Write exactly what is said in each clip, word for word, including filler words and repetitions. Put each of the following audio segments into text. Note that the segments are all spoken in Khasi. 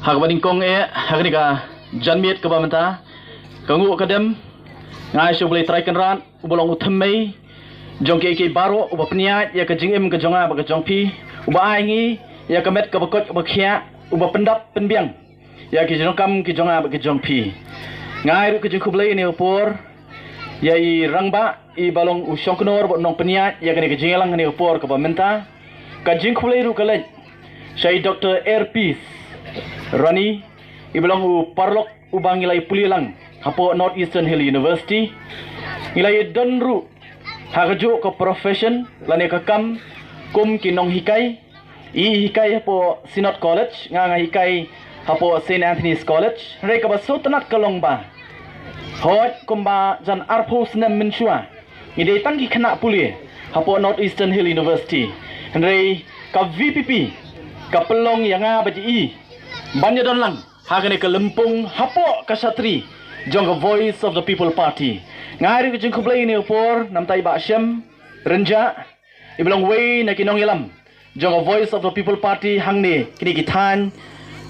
Ha kaba nyngkong eh, ha kane ka janmiet kaba mynta, ka nguh ka dem, nga ai sha U Blei Trai Kynrad, uba long u thymmei jong kiei kiei baroh, uba pynïaid ïa ka jingim ka jong nga bad ka jong phi, uba ai ngi ïa ka met kaba koit kaba khiah, uba pyndap pynbiang ïa ki jingdonkam ki jong nga bad ki jong phi. Nga ai ruh ka jingkhublei ïa kane ka por ïa i rangbah, iba long u shongknor bad u nongpynïaid ïa kane ka jingïalang ha kane ka por kaba mynta. Ka jingkhublei ruh ka leit sha i Doktor Airpeace Rani, iba long u paralok uba ngi la ïa pule lang hapoh North Eastern Hill University. Ngi la ïa don ruh ha kajuh ka profession lane ka kam kum ki nonghikai. I hikai hapoh Synod College, nga nga hikai hapoh Saint Anthony's College. Hynrei kaba sngewtynnat ka long ba, hooid, kumba jan arphew snem mynshuwa, ngi dei tang ki khynnah pule hapoh North Eastern Hill University. Hynrei ka V P P ka pynlong ïa nga bad ïa i ban ïa don lang ha kane ka lympung hapoh ka shatri jong ka Voice of the People Party. Nga ai ruh ka jingkhublei ïa kane ka por na ka bynta i Bah Shem Rynjah, iba long uwei na ki nongïalam jong ka Voice of the People Party hangne kine ki thaiñ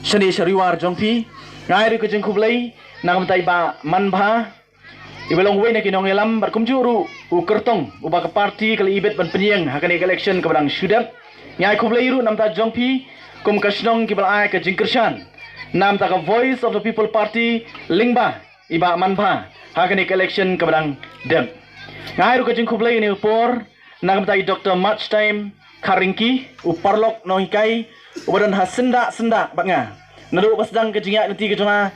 shane sha Ri War jong phi. Nga ai ruh ka jingkhublei na ka bynta i Bah Manbha, iba long uwei na ki nongïalam, bad kumjuh ruh u kyrtong uba ka party ka la ibit ban pynïeng ha kane ka election kaba dang shu dep. Nga ai khublei ruh na ka bynta jong phi kum ka shnong kiba la ai ka jingkyrshan na ka bynta ka Voice of the People Party lyngba i Bah Manbha ha kane ka election kaba dang dep. Nga ai ruh ka jingkhublei ïa kane ka por na ka bynta i Doktor March Time Kharringki, u paralok nonghikai uba don ha syndah syndah bad nga. Naduh ba sdang ka jingïaid lynti ka jong nga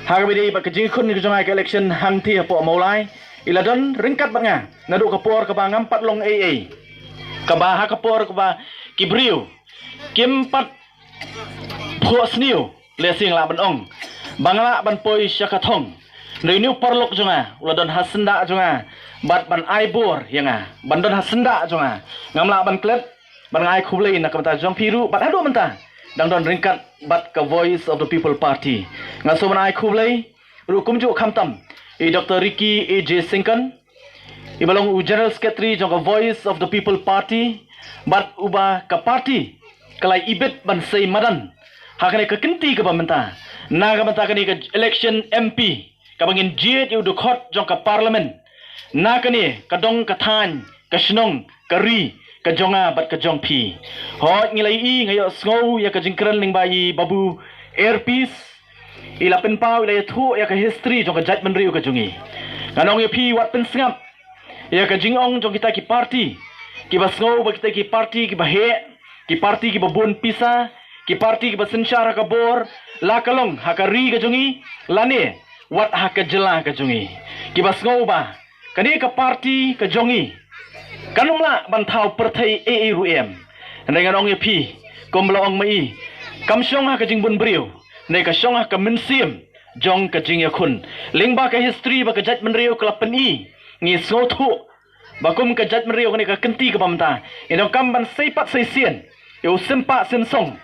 ha kaba ïadei bad ka jingkhun ka jong nga ïa ka election hangthie hapoh Mawlai, i la don ryngkat bad nga naduh ka por kaba ngam pat long ei ei, kaba ha ka por kaba ki briew kim pat phuh sniew lehse nga lah ban ong ba nga lah ban poi sha ka thong. Hynrei une u paralok jong nga u la don ha syndah jong nga bad ban ai bor ïa nga, ban don ha syndah jong nga. Ngam lah ban klet bad nga ai khublei na ka bynta jong phi ruh bad haduh mynta dang don ryngkat bad ka Voice of the People Party. Nga sngewbha ban ai khublei ruh kumjuh khamtam i Doktor Ricky A J Syngkon, iba long u General Secretary jong ka Voice of the People Party bad uba ka party ka la ibit ban sei madan ha kane ka kynti kaba mynta na ka bynta kane ka election M P kaba ngin jied ïa u dkhot jong ka Parliament na kane ka dong ka thaiñ, ka shnong, ka ri ka jong nga bad ka jong phi. Hooid, ngi la ïohi, nga ïohsngew ïa ka jingkren lyngba i Babu Airpeace, i la pynpaw, i la ïathuh ïa ka history jong ka jaitbynriew ka jong ngi. Ngan ong ïa phi, wat pynsngap ïa ka jingong jong kita ki party kiba sngew ba kita ki party kiba heh, ki party kiba bun pisa, ki party kiba synshar ha ka bor, la ka long ha ka ri ka jong ngi lane wat ha ka jylla ka jong ngi, kiba sngew ba kane ka party ka jong ngi kan ym lah ban thaw pyrthei ei ei ruh em. Hynrei ngan ong ïa phi, kumba la ong ma i, kam shong ha ka jingbun briew, hynrei ka shong ha ka mynsiem jong ka jingïakhun. Lyngba ka history ba ka jaitbynriew ka la pyni, ngi sngewthuh ba kum ka jaitbynriew kane ka kynti kaba mynta, i donkam ban sei pat sei sien ïa u sympa synsong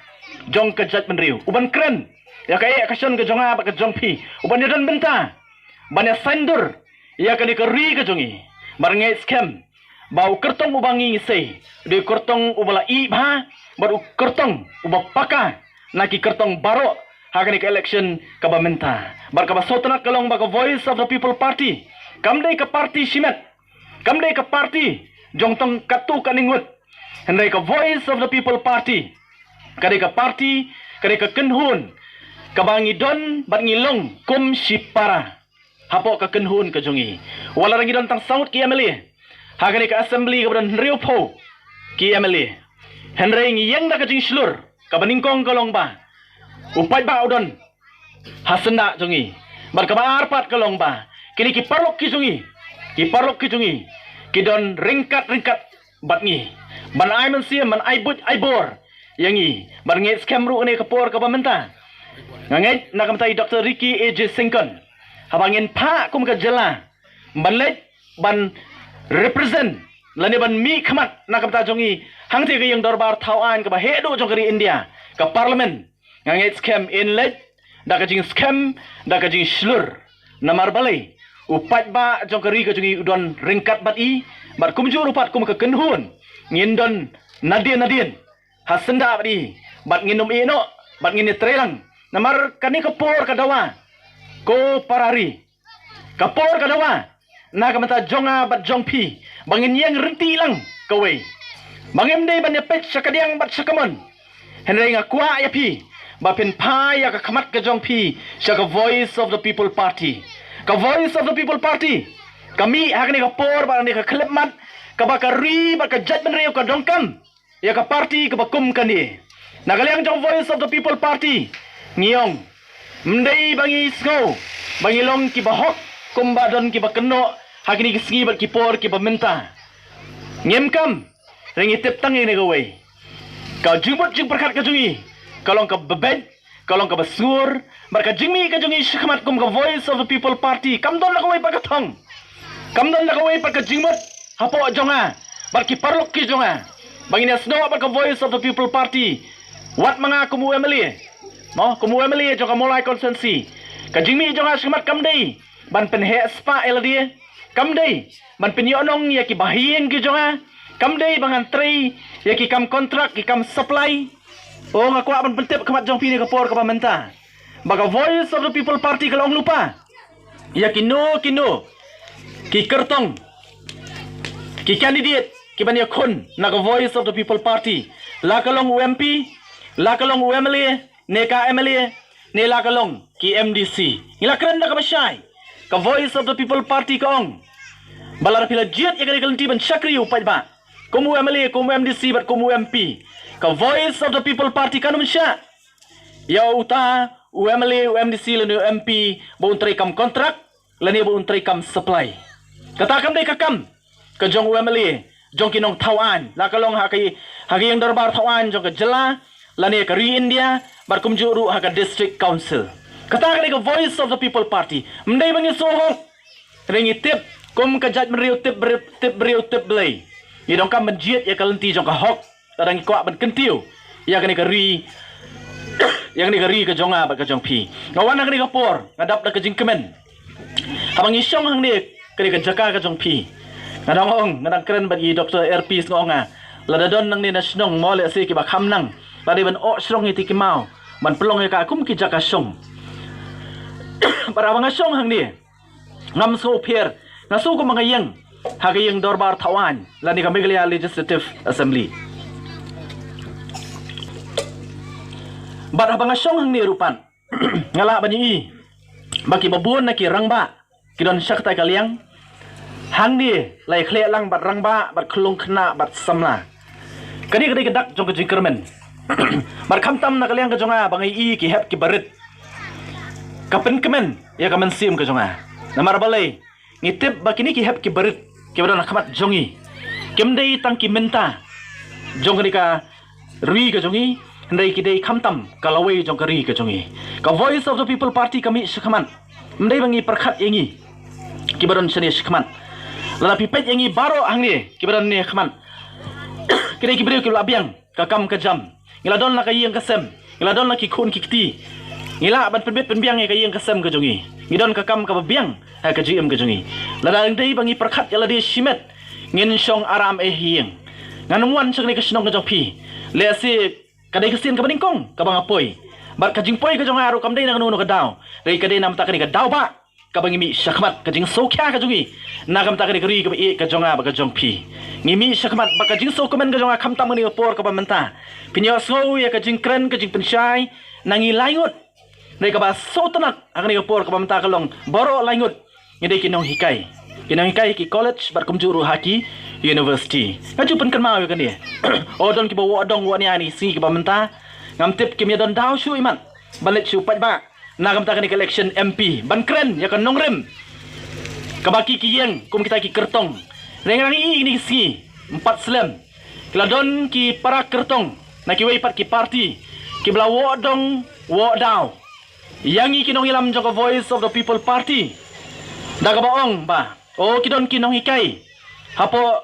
jong ka jaitbynriew, u ban kren ïa ka eh ka shon ka jong nga bad ka jong phi, u ban ïadon bynta ban ïa saiñdur ïa kane ka ri ka jong ngi. Bad nga ngeit skhem ba u kyrtong uba ngi ngi sei u dei u kyrtong uba la ih bha bad u kyrtong uba paka na ki kyrtong baroh ha kane ka election kaba mynta. Bad kaba sngewtynnat ka long ba ka Voice of the People Party kam dei ka party shimet, kam dei ka party jong tang katto katne ngut, hynrei ka Voice of the People Party ka dei ka party, ka dei ka kynhun kaba ngi don bad ngi long kum shipara hapoh ka kynhun ka jong ngi. Wat la ngi don tang saw ngut ki M L A ha kane ka assembly kaba don hynriewphew ki M L A, hynrei ngi ïeng da ka jingshlur. Kaba nyngkong ka long ba u paidbah u don ha syndah jong ngi. Bad kaba ar pat ka long ba kine ki paralok ki jong ngi, ki paralok ki jong ngi ki don ryngkat ryngkat bad ngi ban ai mynsiem, ban ai buit ai bor ïa ngi. Bad nga ngeit skhem ruh kane ka por kaba mynta, nga ngeit na ka bynta i Doktor Ricky A J Syngkon, haba ngin phah kum ka jylla ban leit ban represent lane ban mih khmat na ka bynta jong ngi hangtei ka ïing dorbar thaw aiñ kaba heh duh jong ka ri India, ka Parliament, nga ngeit skhem in leit da ka jingskhem, da ka jingshlur. Namar balei? U paidbah jong ka ri ka jong ngi u don ryngkat bad i. Bad kumjuh ruh pat kum ka kynhun ngin don nadien nadien ha syndah bad i, bad ngin ym ïeh noh, bad ngin ïatreilang Namar kane ka por ka dawa, ko para ri, ka por ka dawa na ka bynta jong nga bad jong phi, ba ngin ïeng ryntih lang kawei, ba ngim dei ban ïa peit sha kadiang bad sha kamon. Hynrei nga kwah ïa phi ba phin phai ïa ka khmat ka jong phi sha ka Voice of the People Party. Ka Voice of the People Party ka mih ha kane ka por bad ha kane ka khyllipmat, kaba ka ri bad ka jaitbynriew ka donkam ïa ka party kaba kum kane. Na ka liang jong Voice of the People Party, ngi ong, ym dei ba ngi sngew ba ngi long kiba hok kumba don kiba kynnoh ha kine ki sngi bad ki por kiba mynta. Ngim kam, hynrei ngi tip tang ïa kane kawei. Ka jingmut jingpyrkhat ka jong ngi ka long kaba beit, ka long kaba sngur, bad ka jingmih ka jong ngi shakhmat kum ka Voice of the People Party kam don la kawei pat ka thong, kam don la kawei pat ka jingmut hapoh jong nga bad ki paralok ki jong nga ba ngin ïasnoh bad ka Voice of the People Party. Wat ma nga kum u M L A, mo, kum u M L A jong ka Mawlai constituency, ka jingmih jong nga shakhmat kam dei ban pynheh spah ïa lade, kam dei ban pynïohnong ïa ki bahaïing ki jong nga, kam dei ba ngan trei ïa ki kam kontrak, ki kam supply. O, nga kwah ban pyntip khmat jong phi ha kane ka por kaba mynta ba ka Voice of the People Party ka la ong lypa ïa kino kino ki kyrtong, ki candidate kiban ïakhun na ka Voice of the People Party, la ka long u M P, la ka long u M L A, ne ka M L A, ne la ka long ki M D C. Ngi la kren da kaba shai, ka Voice of the People Party ka ong ba lada phi la jied ïa kane ka lynti ban shakri ïa u paidbah, kum u M L A, kum u M D C bad kum u M P, ka Voice of the People Party kan ym shah ïa uta u M L A, u M D C lane u M P ba un trei kam kontrak lane ba un trei kam supply. Kata kam dei ka kam ka jong u M L A, jong ki nongthaw aiñ, la ka long ha ka, ha ka ïing dorbar thaw aiñ jong ka jylla lane ka ri India, bad kumjuh ruh ha ka District Council. Kata ka dei ka Voice of the People Party. Ym dei ba ngi sngewhok, hynrei ngi tip kum ka jaitbynriew tip briew, tip briew tip Blei. Ngi donkam ban jied ïa ka lynti jong ka hok, lada ngi kwah ban kyntiew ïa kane ka ri, ïa kane ka ri ka jong nga bad ka jong phi. Nga wan ha kane ka por, nga dap da ka jingkmen. Haba ngi shong hangne kane ka jaka ka jong phi, nga dang ong, nga dang kren bad i Doctor R P Sngewbha, lada don nangne na shnong mo lehse kiba kham nang, la dei ban oh shrong ïa ki maw ban pynlong ïa ka kum ki jaka shong. Bad haba nga shong hangne, ngam sngew pher, nga sngew kumba nga ïeng ha ka ïing dorbar thaw aiñ lane ka Meghalaya Legislative Assembly. Bad haba nga shong hangne ruh pat, nga lah ban ïohi ba kiba bun na ki rangbah ki don sha kata ka liang. Hangne la ïakhleh lang bad rangbah, bad khyllung khynnah, bad samla. Kane ka dei ka dak jong ka jingkyrmen. Bad khamtam na ka liang ka jong nga ba nga ïohi ki hep ki barit, ka pynkmen ïa ka mynsiem ka jong nga. Namar balei? Ngi tip ba kine ki hep ki barit kiba don ha khmat jong ngi kim dei tang ki mynta jong kane ka ri ka jong ngi, hynrei ki dei khamtam ka lawei jong ka ri ka jong ngi. Ka Voice of the People Party ka mih shakhmat. Ym dei ba ngi pyrkhat ïa ngi kiba don shane shakhmat. Lada phi peit ïa ngi baroh hangne kiba don ne khmat, ki dei ki briew kiba la biang ka kam ka jam. Ngi la don la ka ïing ka sem, ngi la don la ki khun ki kti, ngi lah ban pynbit pynbiang ïa ka ïing ka sem ka jong ngi. Ngi don ka kam kaba biang ha ka jingim ka jong ngi. Lada dang dei ba ngi pyrkhat ïa lade shimet, ngin shong aram eh ïing. Ngan ym wan sha kane ka shnong ka jong phi lehse ka dei ka sien kaba nyngkong kaba nga poi. Bad ka jingpoi ka jong nga ruh kam dei na kano kano ka daw, dei ka dei namar kane ka daw ba kaba ngi mih shakhmat, ka jingsngewkhia ka jong ngi na ka bynta kane ka ri kaba ïeit ka jong nga bad ka jong phi. Ngi mih shakhmat bad ka jingsngewkmen ka jong nga khamtam ha kane ka por kaba mynta. Phin ïohsngew ïa ka jingkren ka jingpynshai na ngi lai ngut. Hynrei kaba sngewtynnat ha kane ka por kaba mynta ka long baroh lai ngut ngi dei ki nonghikai, ki nonghikai ki college bad kumjuh ruh ha ki university. Nga ju pynkynmaw ïa kane. O, don kiba wad dong wad nia ha kine ki sngi kiba mynta. Ngam tip kim ïa don daw shuh imat ban leit sha u paidbah na ka bynta kane ka election M P ban kren ïa ka nongrim kaba ki ki ïeng kum kita ki kyrtong. Hynrei nga dang ïohi ha kine ki sngi, ym pat slem, ki la don ki para kyrtong na kiwei pat ki party kiba la wad dong wad daw ïa ngi ki nongïalam jong ka Voice of the People Party da kaba ong ba, o, ki don ki nonghikai hapoh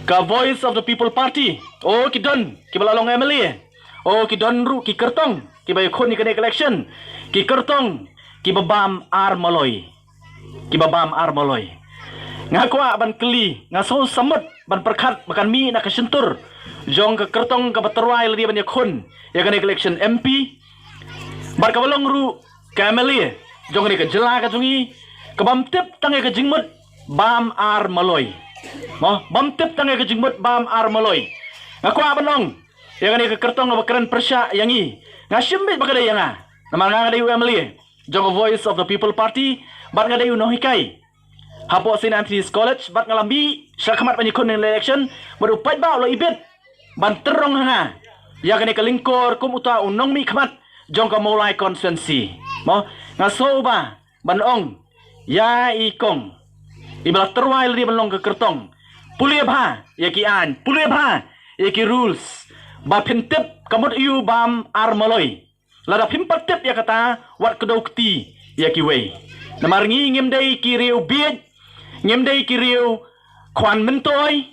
ka Voice of the People Party. O, ki don kiba la long M L A. O, ki don ruh ki kyrtong kiba ïakhun ïa kane ka election, ki kyrtong kiba bam ar maloi, kiba bam ar maloi. Nga kwah ban kylli, nga sngew samut ban pyrkhat ba kan mih na ka shyntur jong ka kyrtong kaba tyrwa ïa lade ban ïakhun ïa kane ka election M P. Bad kaba long ruh ka M L A jong kane ka jylla ka jong ngi, ka bym tip tang ïa ka jingmut bam ar maloi. Mo, bym tip tang ïa ka jingmut bam ar maloi. Nga kwah ban ong ïa kane ka kyrtong kaba kren pyrshah ïa ngi, nga shim beit ba ka dei ïa nga. Namar nga nga dei u M L A jong ka Voice of the People Party, bad nga dei u nonghikai hapoh Saint Anthony's College, bad nga la mih sha khmat ban ïakhun ïa ka election, bad u paidbah u la ibit ban tyrong ha nga ïa kane ka lyngkor kum uta u nongmihkhmat jong ka Mawlai constituency. Mo, nga sngew ba ban ong ïa i kong iba la tyrwa ïa lade ban long ka kyrtong, pule bha ïa ki aiñ, pule bha ïa ki rules, ba phin tip ka mut aïu bam ar maloi. Lada phim pat tip ïa kata, wat kdew kti ïa kiwei. Namar ngi ngim dei ki riew bieit, ngim dei ki riew khwan myntoi,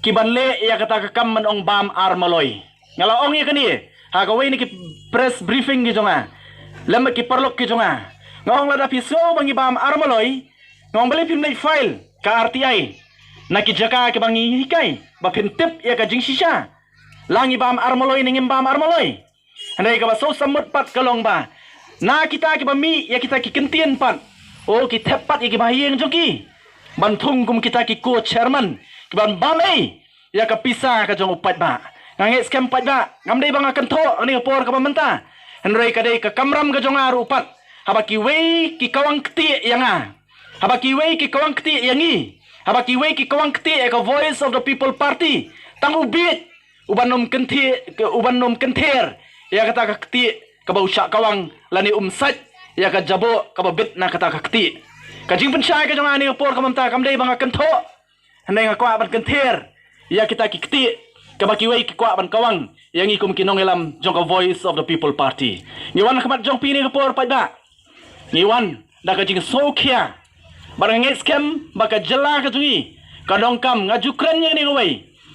ki ban leh ïa kata ka kam ban ong bam ar maloi. Nga la ong ïa kane ha kawei na ki press briefing ki jong nga, lem bad ki paralok ki jong nga. Nga ong lada phi sngew ba ngi bam ar maloi, nga ong balei phim leit file ka R T I na ki jaka kiba ngi hikai, ba phin tip ïa ka jingshisha, la ngi bam ar maloi ne ngim bam ar maloi. Hynrei kaba sngewsih mut pat ka long ba na kita kiba mih ïa kita ki kyntien pat, o, ki thep pat ïa kiba ha ïing jong ki ban thung kum kita ki co-chairman kiban bam ei ïa ka pisa ka jong u paidbah. Nga ngeit skhem paidbah, ngam dei ba nga kynthoh ha kane ka por kaba mynta, hynrei ka dei ka kamram ka jong nga ruh pat. Haba kiwei ki kawang ktieh ïa nga, haba kiwei ki kawang ktieh ïa ngi, haba kiwei ki kawang ktieh ïa ka Voice of the People Party, tang u bieit uban ym kynthieh, uban ym kynther ïa kata ka ktieh kaba u shah kawang, lane um sait ïa ka jaboh kaba bit na kata ka ktieh. Ka jingpynshai ka jong nga ha kane ka por kaba mynta kam dei ba nga kynthoh, hynrei nga kwah ban kynther ïa kita ki ktieh kaba kiwei ki kwah ban kawang ïa ngi kum ki nongïalam jong ka Voice of the People Party. Ngi wan ha khmat jong phi ha kane ka por paidbah, ngi wan da ka jingsngewkhia. Bad nga ngeit skhem ba ka jylla ka jong ngi ka donkam, nga ju kren ïa kane kawei,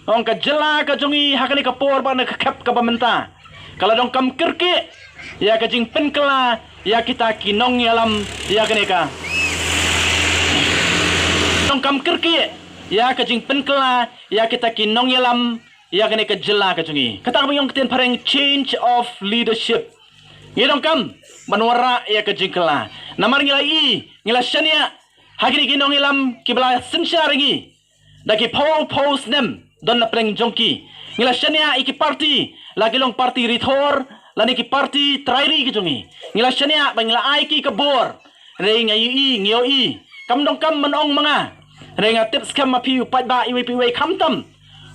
nga ong ka jylla ka jong ngi ha kane ka por bad na ka khep kaba mynta ka la donkam kyrkieh ïa ka jingpynkylla ïa kita ki nongïalam ïa kane ka, donkam kyrkieh ïa ka jingpynkylla ïa kita ki nongïalam ïa kane ka jylla ka jong ngi. Kata kaba ngi ong ktien phareng change of leadership. Ngi donkam ban wanrah ïa ka jingkylla. Namar ngi la ïohi, ngi la shaniah ha kine ki nongïalam kiba la synshar ïa ngi da ki phew phew snem don na pdeng jong ki. Ngi la shaniah ïa ki party, la ki long party rithor lane ki party trai ri ki jong ngi. Ngi la shaniah ba ngi la ai ki ka bor. Hynrei nga ïohi, ngi ïohi kam donkam ban ong ma nga, hynrei nga tip skhem ma phi u paidbah iwei pa iwei, khamtam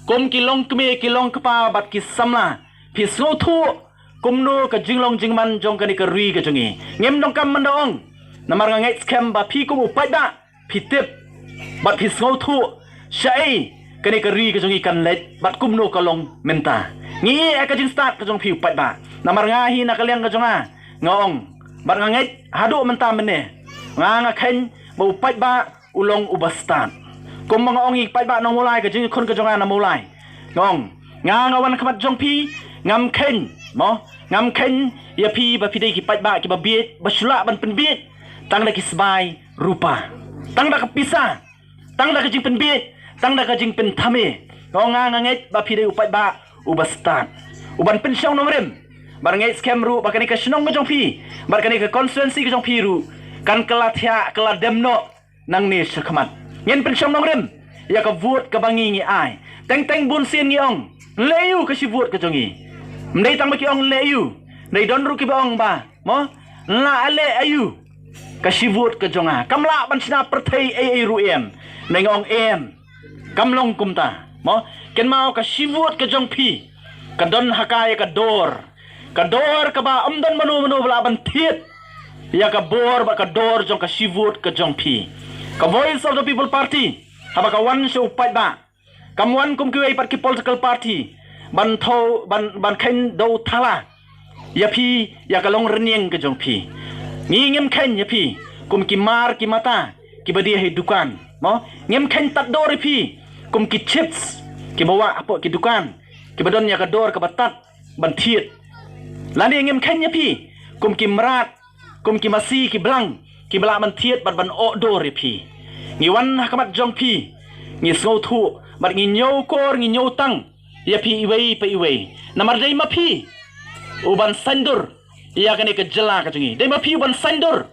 kum ki longkmie ki longkpa bad ki samla, phi sngewthuh kumno ka jinglong jingman jong kane ka ri ka jong ngi. Ngim donkam ban da ong, namar nga ngeit skhem ba phi kum u paidbah phi tip bad phi sngewthuh shaei kane ka ri ka jong ngi kan leit bad kumno ka long mynta. Ngi ïeh ïa ka jingstad ka jong phi u paidbah. Namar nga hi na ka liang ka jong nga, nga ong bad nga ngeit haduh mynta mynne, nga nga kheiñ ba u paidbah u long uba stad. Kumba nga ong ïa ki paidbah nong Mawlai, ka jingïakhun ka jong nga na Mawlai, nga ong nga nga wan ha khmat jong phi, ngam kheiñ, mo, ngam kheiñ ïa phi ba phi dei ki paidbah kiba bieit, ba shu lah ban pynbieit tang da ki sbai rupa, tang da ka pisa, tang da ka jingpynbieit, tang da ka jingpynthame. Nga ong nga nga ngeit ba phi dei u paidbah uba stad, uban pynshong nongrim. Bad nga ngeit skhem ruh ba kane ka shnong ka jong phi bad kane ka constituency ka jong phi ruh kan kylla thiah, kylla dem noh nangne sha khmat. Ngin pynshong nongrim ïa ka vote kaba ngi ngi ai. Teng teng bun sien ngi ong, nleh aiu ka shi vote ka jong ngi? Ym dei tang ba ki ong nleh aiu, dei don ruh kiba ong ba, mo, nla leh aiu ka shi vote ka jong nga, kam lah ban shna pyrthei ei ei ruh em. Hynrei nga ong em, kam long kumta, mo. Kynmaw, ka shi vote ka jong phi ka don ha ka ïa ka dor, ka dor kaba ym don mano mano ba lah ban thied ïa ka bor bad ka dor jong ka shi vote ka jong phi. Ka Voice of the People Party haba ka wan sha u paidbah, kam wan kum kiwei pat ki political party ban thaw, ban, ban kheiñ dew thala ïa phi ïa ka longrynïeng ka jong phi. Ngi ngim kheiñ ïa phi kum ki mar ki mata kiba die ha dukan, mo. Ngim kheiñ tad dor ïa phi kum ki chips kiba wah hapoh ki dukan kiba don ïa ka dor kaba tad ban thied. Lane ngim kheiñ ïa phi kum ki mrad, kum ki masi ki blang kiba lah ban thied bad ban oh dor ïa phi. Ngi wan ha khmat jong phi, ngi sngewthuh bad ngi ñiewkor, ngi ñiewtang ïa phi iwei pa iwei. Namar dei ma phi uban saiñdur, ïa kane ka jylla ka jong ngi. Dei ma phi u ban saiñdur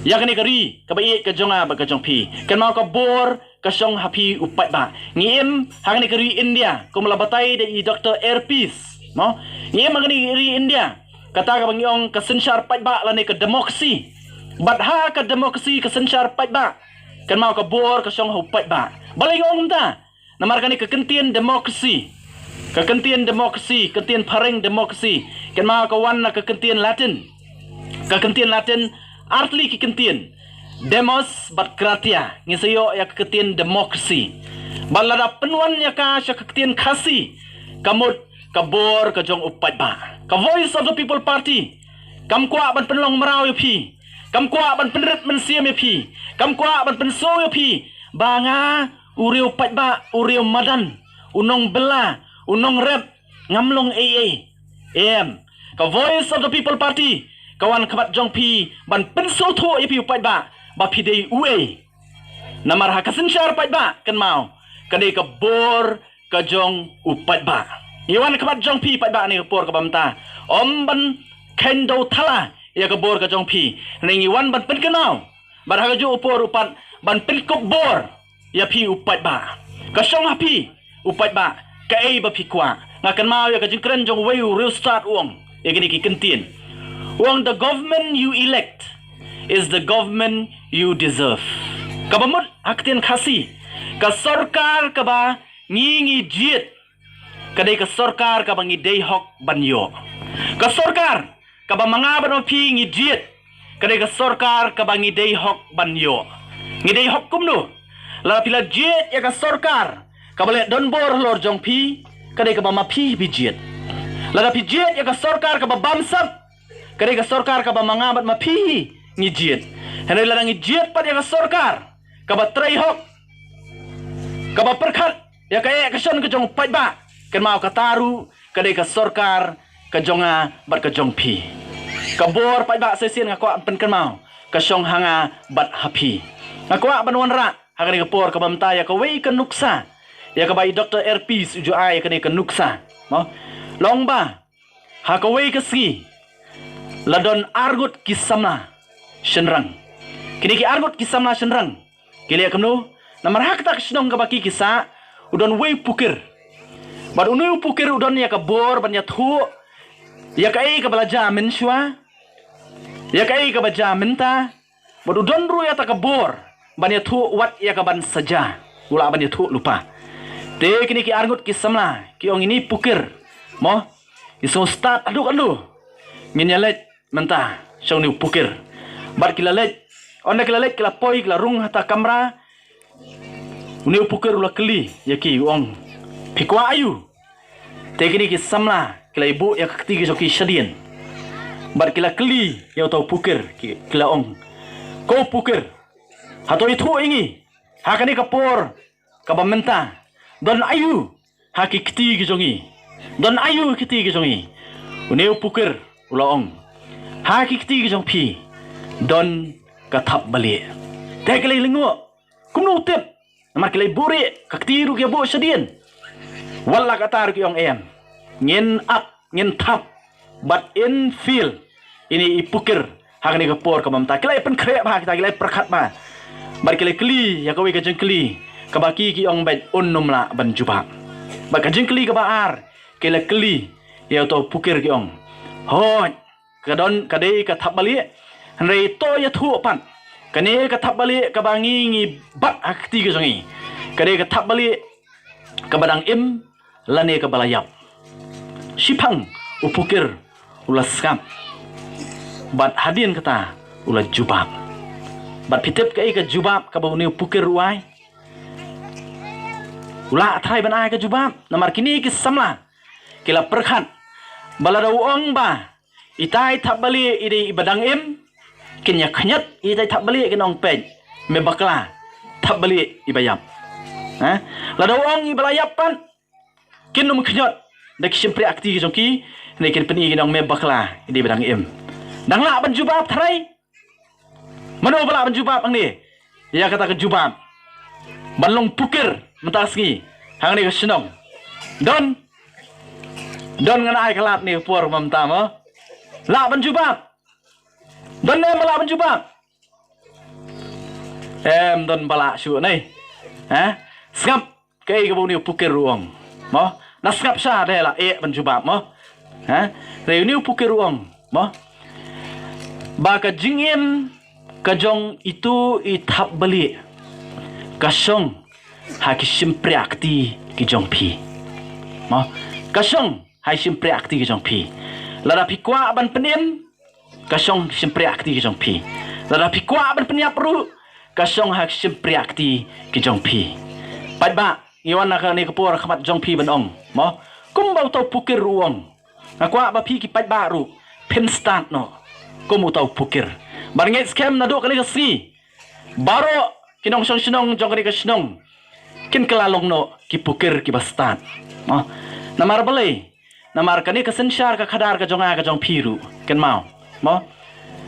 ïa kane ka ri kaba ïeit ka jong nga bad ka jong phi. Kynmaw ka bor ka shong ha phi u paidbah. Ngi im ha kane ka ri India, kum la batai da i Doctor Airpeace, mo? Ngi im ha kane ka ri India, kata kaba ngi ong ka synshar paidbah lane ka democracy. Bad ha ka democracy, ka synshar paidbah, kynmaw ka bor ka shong ha u paidbah. Balei nga ong kumta? Namar kane ka kyntien democracy, ka kyntien democracy, kyntien phareng democracy, kynmaw ka wan na ka kyntien Latin. Ka kyntien Latin, ar tylli ki kyntien, demos bad kratia. Ngin sa ïoh ïa ka kyntien democracy. Bad lada pynwan ïa ka sha ka kyntien Khasi, ka mut ka bor ka jong u paidbah. Ka Voice of the People Party kam kwah ban pynlong mraw ïa phi, kam kwah ban pynrit mynsiem ïa phi, kam kwah ban pynsew ïa phi ba nga u riew paidbah, u riew madan, u nongbylla, u nongrep, ngam long ei ei. Em, ka Voice of the People Party ka wan khmat jong phi ban pynsngewthuh ïa phi u paidbah ba phi dei uei. Namar ha ka synshar paidbah, kynmaw, ka dei ka bor ka jong u paidbah. Ngi wan khmat jong phi paidbah ha kane ka por kaba mynta, ym ban kheiñ dewthala ïa ka bor ka jong phi. Hynrei ngi wan ban pynkynmaw bad ha kajuh u por u pat ban pynkup bor ïa phi u paidbah. Ka shong ha phi u paidbah kaei ba phi kwah. Nga kynmaw ïa ka jingkren jong uwei u riewstad, u ong ïa kine ki kyntien. U ong, "The government you elect is the government you deserve." Kaba mut ha ka ktien Khasi, ka sorkar kaba ngi ngi jied, ka dei ka sorkar kaba ngi dei hok ban ïoh. Ka sorkar kaba ma nga bad ma phi ngi jied, ka dei ka sorkar kaba ngi dei hok ban ïoh. Ngi dei hok kumno? Lada phi la jied ïa ka sorkar kaba leh donbor halor jong phi, ka dei kaba ma phi phi jied. Lada phi jied ïa ka sorkar kaba bamsap, ka dei ka sorkar kaba ma nga bad ma phi ngi jied. Hynrei lada ngi jied pat ïa ka sorkar kaba trei hok, kaba pyrkhat ïa ka eh ka shon ka jong u paidbah, kynmaw kata ruh ka dei ka sorkar ka jong nga bad ka jong phi. Ka bor paidbah, sa shisien nga kwah pynkynmaw, ka shong ha nga bad ha phi. Nga kwah ban wanrah ha kane ka por kaba mynta ïa kawei ka nuksa, ïa kaba i Doctor Airpeace u ju ai ïa kane ka nuksa, mo? La ong ba ha kawei ka sngi la don arngut ki samla shynrang. Kine ki arngut ki samla shynrang ki leh kumno? Namar ha kata ka shnong kaba ki ki sah, u don uwei u pukir. Bad une u pukir u don ïa ka bor ban ïathuh ïa kaei kaba la jia mynshuwa, ïa kaei kaba jia mynta. Bad u don ruh ïa kata ka bor ban ïathuh wat ïa kaban sa jia, u lah ban ïathuh lypa. Te kine ki arngut ki samla ki ong, ine i pukir, mo, i sngewstad haduh katno ngin ïaleit mynta sha une u pukir. Bad ki la leit, ynda ki la leit ki la poi, ki la rung ha kata ka kamra. Une u pukir u la kylli ïa ki, u ong, phi kwah aïu? Te kine ki samla ki la ïabuh ïa ka kti ka jong ki shadien. Bad ki la kylli ïa uta u pukir, ki, ki la ong, ko pukir, hato ïathuh ïa ngi, ha kane ka por kaba mynta, don aïu ha ki kti ki jong ngi? Don aïu ha ki kti ki jong ngi? Une u pukir u la ong, ha ki kti ki jong phi don ka thapbalieh. Te ki la lyngngoh, kumno u tip? Namar ki la buhrieh, ka kti ruh ki ïabuh shadien. Wat la kata ruh ki ong, em, ngin ap, ngin thap bad in field ine i pukir ha kane ka por kaba mynta. Ki la pynkhreh bha kita, ki la pyrkhat bha. Bad ki la kylli ïa kawei ka jingkylli kaba ki ki ong beit un ym lah ban jubab. Bad ka jingkylli kaba ar, ki la kylli ïa uta u pukir, ki ong, hooid, ka don, ka dei ka thapbalieh, hynrei to ïathuh pat, kane ka thapbalieh kaba ngi ngi bat ha ka kti ka jong ngi, ka dei ka thapbalieh kaba dang im lane kaba la ïap? Shiphang u pukir u la sngap, bad hadien kata u la jubab. Bad phi tip kaei ka jubab kaba une u pukir u ai? U la tharai ban ai ka jubab, namar kine ki samla ki la pyrkhat ba lada u ong ba itai thapbalieh i dei iba dang im, kin ïa khñiot itai thapbalieh, kin ong, peit, me bakla, thapbalieh iba ïap. Ha? Lada u ong iba la ïap pat, kin ym khñiot da ki shympriah kti ki jong ki, ne kin pyni, kin ong, me bakla, i dei iba dang im. Dang lah ban jubab tharai? Mano ba lah ban jubab hangne ïa kata ka jubab ban long pukir mynta ka sngi hangne ka shnong? Don, don, ngan ai ka lad ne ka por mynta mo. Lah ban jubab. Don ne em ba lah ban jubab? Em don ba lah shuh ne. Ha? Sngap kaei kaba une u pukir u ong. Mo? Na sngap sha de lah eh ban jubab mo. Ha? Te une u pukir u ong mo. Ba ka jingim ka jong itu i thapbalieh ka shong ha ki shympriah kti ki jong phi. Mo? Ka shong ha i shympriah kti ki jong phi. Lada phi kwah ban pynim, ka shong shympriah kti ki jong phi. Lada phi kwah ban pynïap ruh, ka shong ha shympriah kti ki jong phi. Paidbah, ngi wan na kane ka por ha khmat jong phi ban ong mo. Kumba uta u pukir u ong. Nga kwah ba phi ki paidbah ruh phin stad noh kum uta u pukir. Ban ngeit skhem naduh kane ka sngi. Baroh ki nongshong shnong jong kane ka shnong kin kylla long noh ki pukir kiba stad. Mo. Namar balei? Namar kane ka synshar ka khadar ka jong nga ka jong phi ruh. Kynmaw. Mo.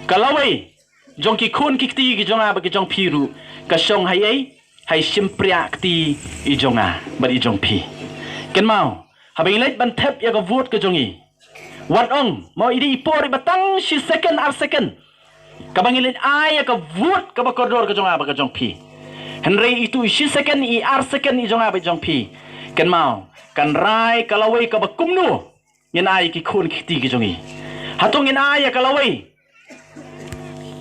Ka lawei jong ki khun ki kti ki jong nga bad ki jong phi ruh ka shong ha i ei, ha i shympriah kti i jong nga bad i jong phi. Kynmaw, haba ngi leit ban thep ïa ka vote ka jong ngi. Wat ong mo, i dei i por iba tang shi second ar second kaba ngi leit ai ïa ka vote kaba kordor ka jong nga bad ka jong phi. Hynrei itu i shi second, i ar second i jong nga bad i jong phi, kynmaw, kan rai ka lawei kaba kumno ngin ai ki khun ki kti ki jong ngi. Hato ngin ai ïa ka lawei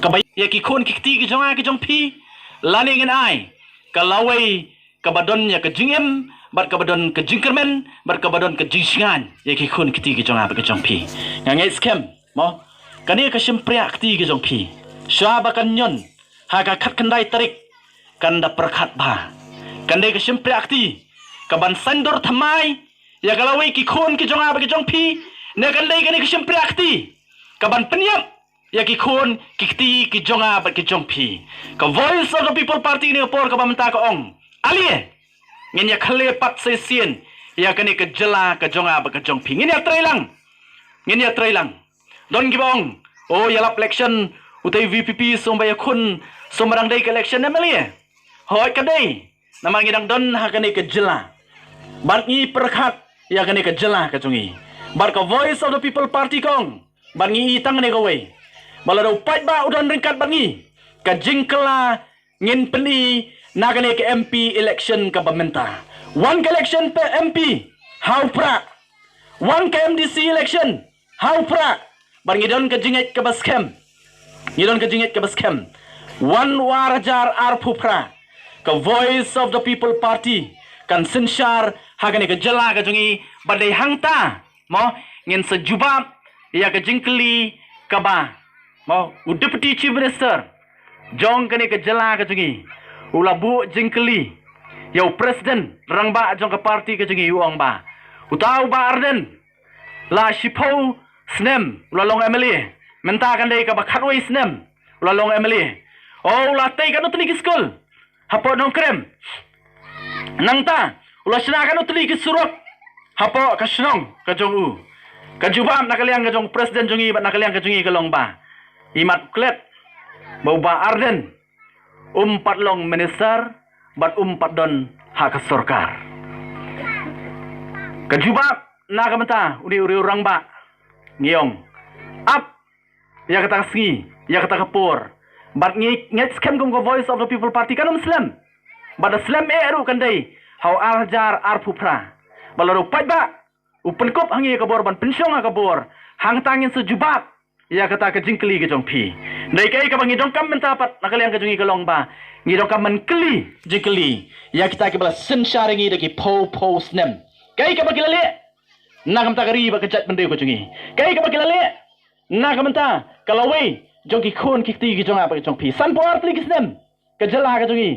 kaba ïa ki khun ki kti ki jong nga ki jong phi, lane ngin ai ka lawei kaba don ïa ka jingim bad kaba don ka jingkyrmen bad kaba don ka jingshngaiñ ïa ki khun ki kti ki jong nga bad ki jong phi. Nga ngeit skhem mo, kane ka shympriah kti ki jong phi, shuwa ba kan ñion ha ka khatkhyndai tarik, kan da pyrkhat bha. Kan dei ka shympriah kti kaban saiñdur thymmai ïa ka lawei ki khun ki jong nga bad ki jong phi, ne kan dei kane ka shympriah kti kaban pynïap ïa ki khun ki kti ki jong nga bad ki jong phi. Ka Voice of the People Party kane ka por kaba mynta ka ong, ale, ngin ïa khleh pat shisien ïa kane ka jylla ka jong nga bad ka jong phi. Ngin ïa trei lang. Ngin ïa trei lang. Don kiba ong, o, ïalap election, utei VPP sum ba ïakhun, sum ba dang dei ka election MLA. Hooid ka dei. Namar ngi dang don ha kane ka jylla bad ngi pyrkhat ïa kane ka jylla ka jong ngi. Bad ka Voice of the People Party ka ong, bad ngi i tang kane kawei, ba lada u paidbah u don ryngkat bad ngi, ka jingkylla ngin pyni na kane ka MP election kaba mynta. Wan ka election pa MP, ha u Prah. Wan ka MDC election, ha u Prah. Bad ngi don ka jingngeit kaba skhem. Ngi don ka jingngeit kaba skhem. Wan u ar hajar arphew phra, ka Voice of the People Party kan synshar ha kane ka jylla ka jong ngi, bad dei hangta mo, ngin sa jubab ïa ka jingkylli kaba mo u Deputy Chief Minister jong kane ka jylla ka jong ngi u la buh jingkylli ïa u President rangbah jong ka party ka jong ngi, u ong ba uta u Bah Ardent la shiphew snem u la long MLA, mynta kan dei kaba khatwei snem u la long MLA. O, u la tei katno tylli ki skul hapoh Nongkrem. Nangta u la shna katno tylli ki surok hapoh ka shnong ka jong u. Ka jubab na ka liang ka jong u President jong ngi bad na ka liang ka jong ngi ka long ba, imat u klet ba u Bah Ardent um pat long minister bad um pat don ha ka sorkar. Ka jubab na ka bynta une u riew rangbah, ngi ong, ap ïa kata ka sngi, ïa kata ka por. Bad ngi ngeit skhem kum ka Voice of the People Party kan ym slem. Bad da slem eh ruh kan dei ha u ar hajar arphew phra. Bad lada u paidbah u pynkup ha ngi ïa ka bor ban pynshong ha ka bor, hangta ngin sa jubab ïa kata ka jingkylli ka jong phi. Dei kaei kaba ngi donkam mynta pat na ka liang ka jong ngi ka long ba ngi donkam ban kylli jingkylli ïa kita kiba la synshar ïa ngi da ki phew phew snem. Kaei kaba ki la leh na ka bynta ka ri bad ka jaitbynriew ka jong ngi? Kaei kaba ki la leh na ka bynta ka lawei jong ki khun ki kti ki jong nga bad ki jong phi? Sanphew ar tylli ki snem ka jylla ka jong ngi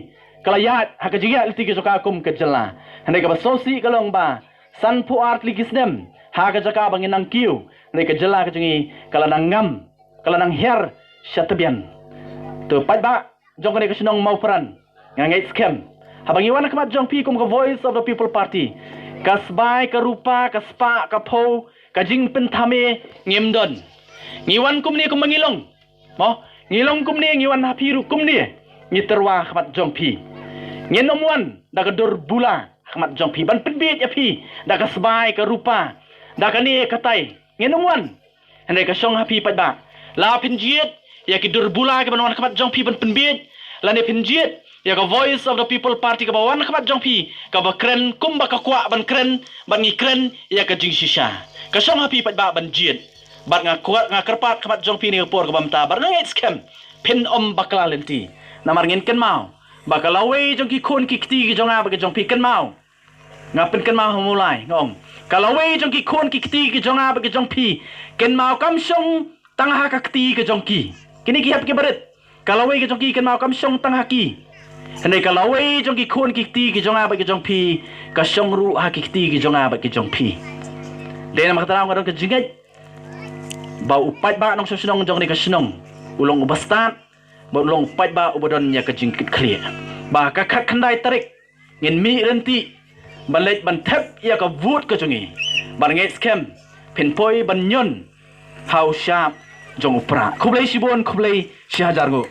ka la ïaid ha ka jingïaid lynti ka jong ka kum ka jylla. Hynrei kaba sngewsih ka long ba sanphew ar tylli ki snem ha ka jaka ba ngin nang kiew, hynrei ka jylla ka jong ngi ka la nang ngam, ka la nang hiar sha tbian. To paidbah jong kane ka shnong Mawpran, nga ngeit skhem haba ngi wan ha khmat jong phi kum ka Voice of the People Party, ka sbai, ka rupa, ka spah, ka phew, ka jingpynthame ngim don. Ngi wan kumne kumba ngi long. Mo, ngi long kumne, ngi wan ha phi ruh kumne. Ngi tyrwa ha khmat jong phi. Ngin ym wan da ka dur bula ha khmat jong phi ban pynbiej ïa phi da ka sbai, ka rupa, da kane katai. Ngin ym wan. Hynrei ka shong ha phi paidbah. La phin jied ïa ki dur bula kiban wan khmat jong phi ban pynbiej, lane phin jied ïa ka Voice of the People Party kaba wan khmat jong phi, kaba kren kumba ka kwah ban kren, bad ngi kren ïa ka jingshisha. Ka shong ha phi paidbah ban jied. Bad nga kwah, nga kyrpad khmat jong phi ne ka por kaba mynta, bad nga ngeit skhem phin ym bakla lynti. Namar ngin kynmaw ba ka lawei jong ki khun ki kti ki jong nga bad ki jong phi, kynmaw, nga pynkynmaw ha Mawlai, nga ong, ka lawei jong ki khun ki kti ki jong nga bad ki jong phi, kynmaw kam shong tang ha ka kti ka jong ki. Kine ki hep ki barit. Ka lawei ka jong ki kynmaw kam shong tang ha ki. Hynrei ka lawei jong ki khun ki kti ki jong nga bad ki jong phi, ka shong ruh ha ki kti ki jong nga bad ki jong phi. Dei namar kata nga don ka jingngeit ba u paidbah nongshong shnong jong kane ka shnong u long uba stad, bad u long u paidbah uba don ïa ka jingkitkhlieh. Ba ka khatkhyndai tarik ngin mih lynti ban leit ban thep ïa ka vote ka jong ngi. Bad nga ngeit skhem phin poi ban ñion ha u shap jong u Prah. Khublei shibun, khublei shihajar nguh.